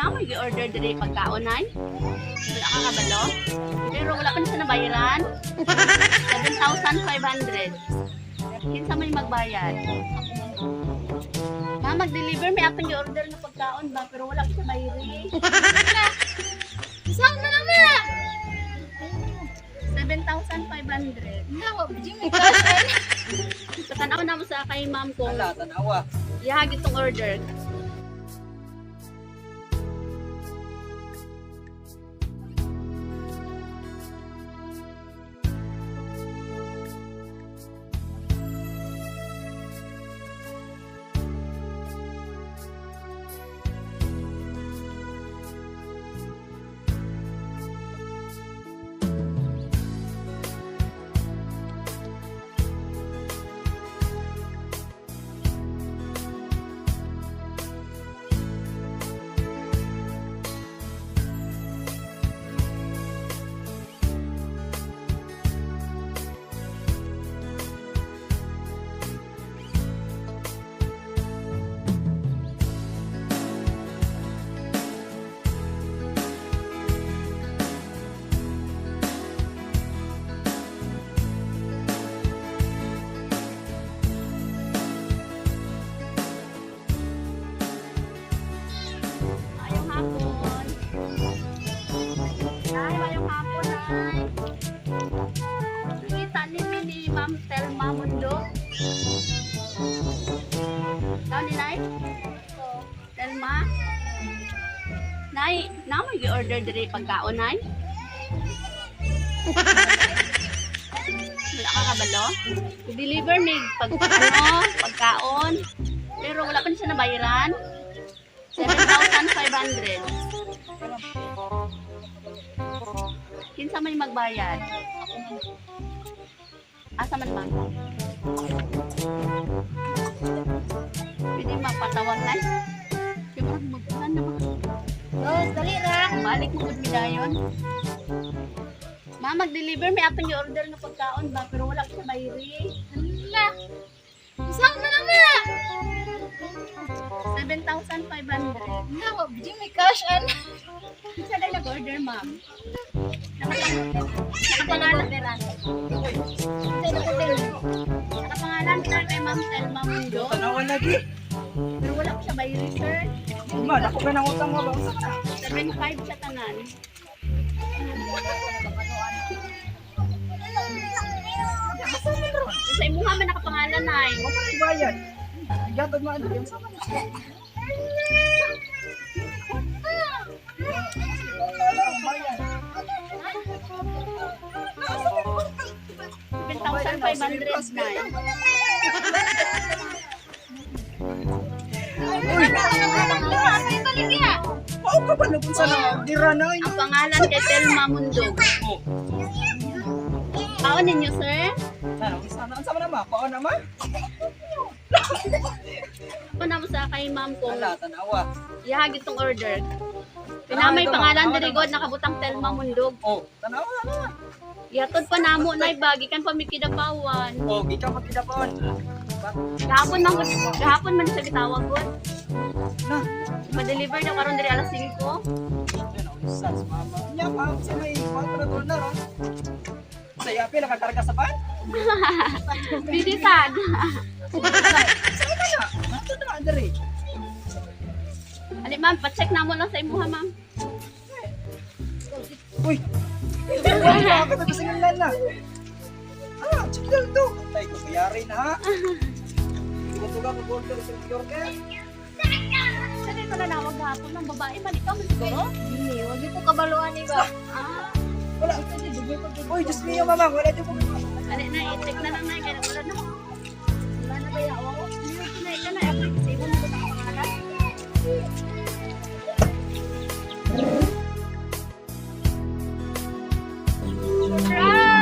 Na may gi-order diri pagkaon ay. Wala ka kabalo? Pero wala pa ni siya nabayaran. 7,500. Kinsa may magbayad? Ma, mag-deliver may atong gi-order nga pagkaon ba pero wala pa siya bayri. Saan na naman? 7,500. Nawa, Jimmy cash. So, tanaw na mo sa kay ma'am kung Ala, tanawa. ihag itong order. Mayong hapon. Ay, mayong hapon ay. Nakita ni mi ni Ma'am Telma Mundo. Tao ni Nay? Telma? Nay, na may gi-order diri pagkaon nay? Wala ka kabalo? Deliver may pag ano, pagkaon. Pero wala pa ni siya nabayaran. 7,500. Kinsa may magbayad? Asa man ba? Pwede mapatawag na? Kaya parang mag-ulan na ba? Oh, dali ra. Balik mo gud mi dayon. Ma, mag-deliver may atong i-order nga pagkaon ba pero wala pa siya bayri. Hala. Saan na naman? 7,500. Nawa, Jimmy cash. Kinsa dai nag-order, ma'am? Nakapangalan. Nakapangalan sir kay Ma'am Telma Mundo. Tanawa lagi. Pero wala pa siya bayri, sir. Ma, dako ka ng utang mo ba? Unsa ka na? 7,500 siya tanan. Asa man ron? Sa imuha man nakapangalan ay. Wa man bayad. Gatod man ano, unsa man? Bayad. 7,500 na. Uy, mao ka ba lupon sa na dira na Ang pangalan kay Telma Mundo. Oh. Kaon ninyo, sir? Na, unsa na unsa man na ma? Paon na ma? Ako na mo sa kay ma'am kung Ala, tanawa. ihag itong order. Pinamay pangalan diri god nakabutang Telma Mundog. Oh, tanawa na. Ihatod pa namo nay bagi kan pa mikidapawan. Oh, gikan pa kidapaon. Gahapon man gahapon man siya gitawag god. Na. Ma-deliver daw karon diri alas 5. Yan, unsa sa mama. Nya pa sa may 4 na na ron. Sa yapi nakakarga sa pan? Pwede sad. Sa na na. Nato na diri. Ali ma'am, pa-check namo lang sa imuha ma'am. Uy! Uy, ako na kasi ng na. Ah, check lang to. Tay ko bayari na ha. Tuga ko order sa Yorker. Sa dito na nawag gahapon ng babae man ikaw man siguro. Hindi, wag ko kabaluan ni ba. Ah, Wala. Uy, Diyos mio, mama, wala di ko. ali na i-check na lang na kaya wala na. Wala na ba yaw? Na ika na ako sa imo mo sa pangalan.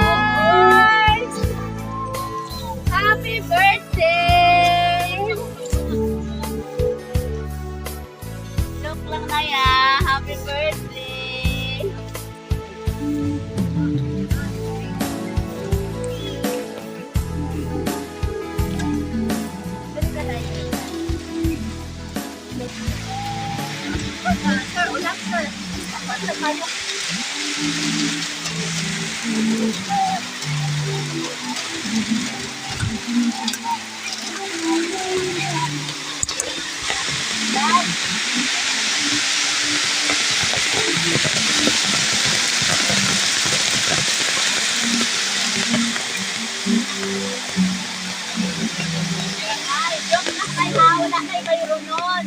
Surprise! Happy birthday! Joke lang na ya. Happy birthday! Dali ka na. na tayo. Dad. Ay, joke na kay ha, wala kay bayro nun.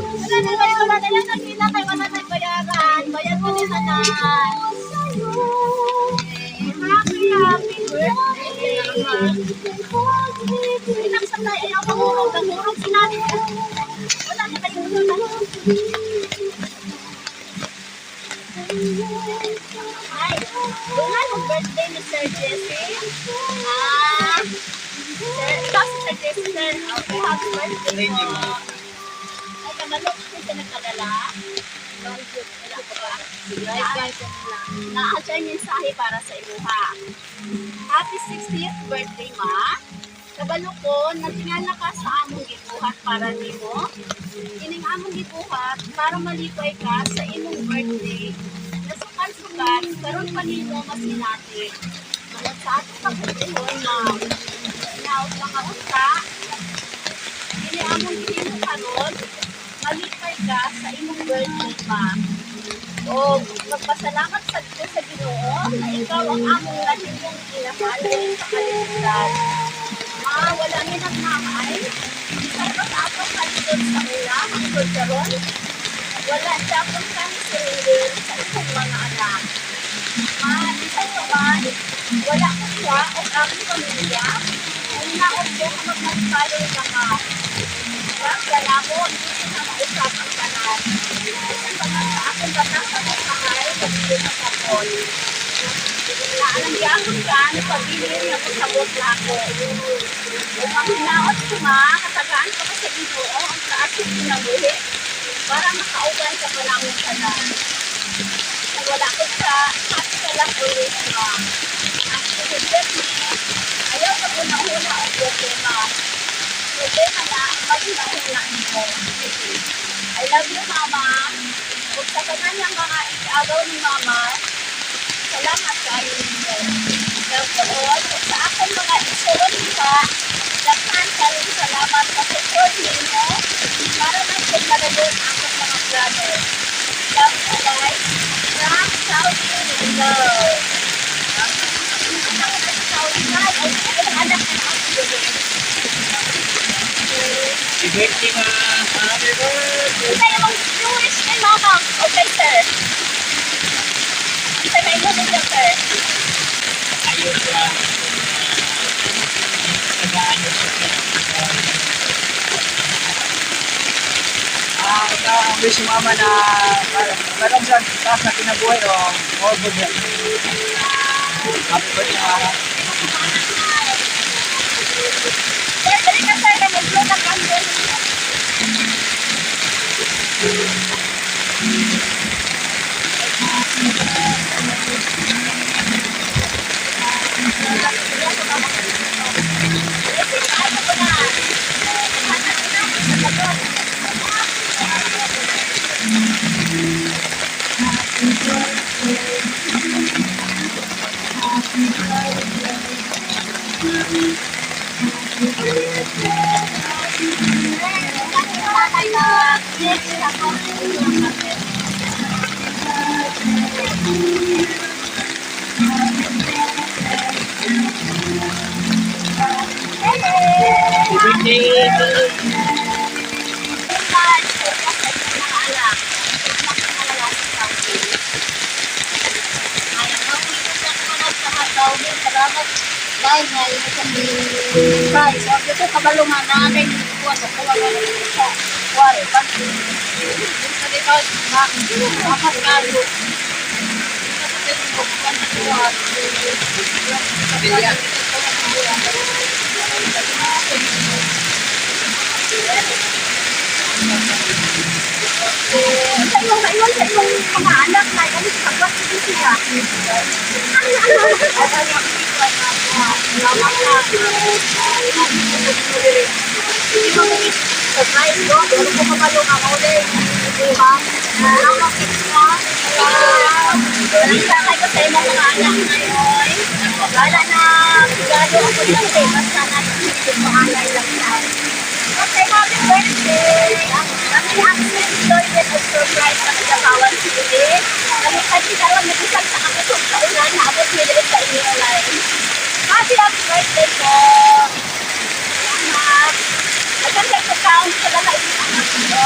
Wala na bayro na lang nakita kay wala na bayaran. Bayad mo din tanan. Happy, happy birthday. Pinaksan na ayaw pangurog, pangurog sinabi. Wala na kayo nun. Ay, wala mo birthday ni Sir Jesse. Ah, Sir, ikaw si Sir Jesse, sir. Okay, happy birthday Thank you. po. Ay, kabalok ko siya nagpadala. Wala ko ba? Naa siya yung mensahe para sa imuha. Happy 60th birthday, ma. Kabalo ko, natingala ka sa among gibuhat para nimo. Ining among gibuhat para malipay ka sa imong birthday. Nasukan-sukan, karon pa nimo masinati. Wala sa atong kabutuhon, ma. Hinaot lang ka unta. Ini among gihimo karon, malipay ka sa imong birthday, ma. O magpasalamat sa Diyos sa Ginoo na ikaw ang among nahimong inahan sa kalibutan. Ma, wala mi nagmamay. Bisan pa sa atong kalisod sa una, hangtod karon, wala japon kami surrender sa imong mga anak. Ma, bisan pa man, wala ko siya o aming pamilya. Kung naon ko ka magmalipalon ka ka. Wag mo, hindi na mausap ang tanan. Bisan pa man sa akong batang sa usahay, pagpili sa kapon. Naalang gyapon ka, nagpabilin nga pasabot na ako. Ug ang hinaot ko ma, katagaan pa ka sa Ginoo ang taas ng kinabuhi para makauban ka pa namong tanan. Kung wala ko sa, happy ka lang always ma. Ang susunod ni, ayaw ka una-una ang problema. Problema na, maghuna-huna nimo. I love you, Mama. Ug sa tanan ng mga igaagaw ni Mama, salamat kayo ninyo. Love you all. Ug sa akong mga igsoon pa, daghan kayong salamat sa support ninyo para na po malagon akong mga plano. Love you guys. From Saudi Love. Ang anak na sa Saudi na, ay ay, anak na ako. Happy birthday, ma. Happy birthday. Isa yung Jewish kay Mama. Okay, sir. Isa may mo ninyo, sir. Ayun ba? Tagaan niyo siya. Ah, ikaw ang wish ni mama na parang siya taas na kinabuhi o more good health. Happy birthday, mama. Sir, dali ka, sir. Kaya mag-blow ng candle. Happy birthday! Salamat. Dahil nga imo sa price. So, dito kabalo nga nanay ko sa kuha nga sa kuwari. Pag sa dito na dapat kayo. Pamilya. Sa imong mga anak na kami sa pagwas sila. Surprise ko, pero kung kabalo nga mauli, buha. Salamat. Balangkakay ko sa imong mga anak ngayon. Wala na gado ako dito. Basta na hindi lang na. Okay, happy birthday! Kami ang enjoyment of surprise sa Kidapawan City. Kami kasi karon nag-usap sa kakusog sa ulan, naabot mi diri sa inyo line. Happy, happy birthday po! Salamat! Nagkanta sa taon sa lahat ng anak ko.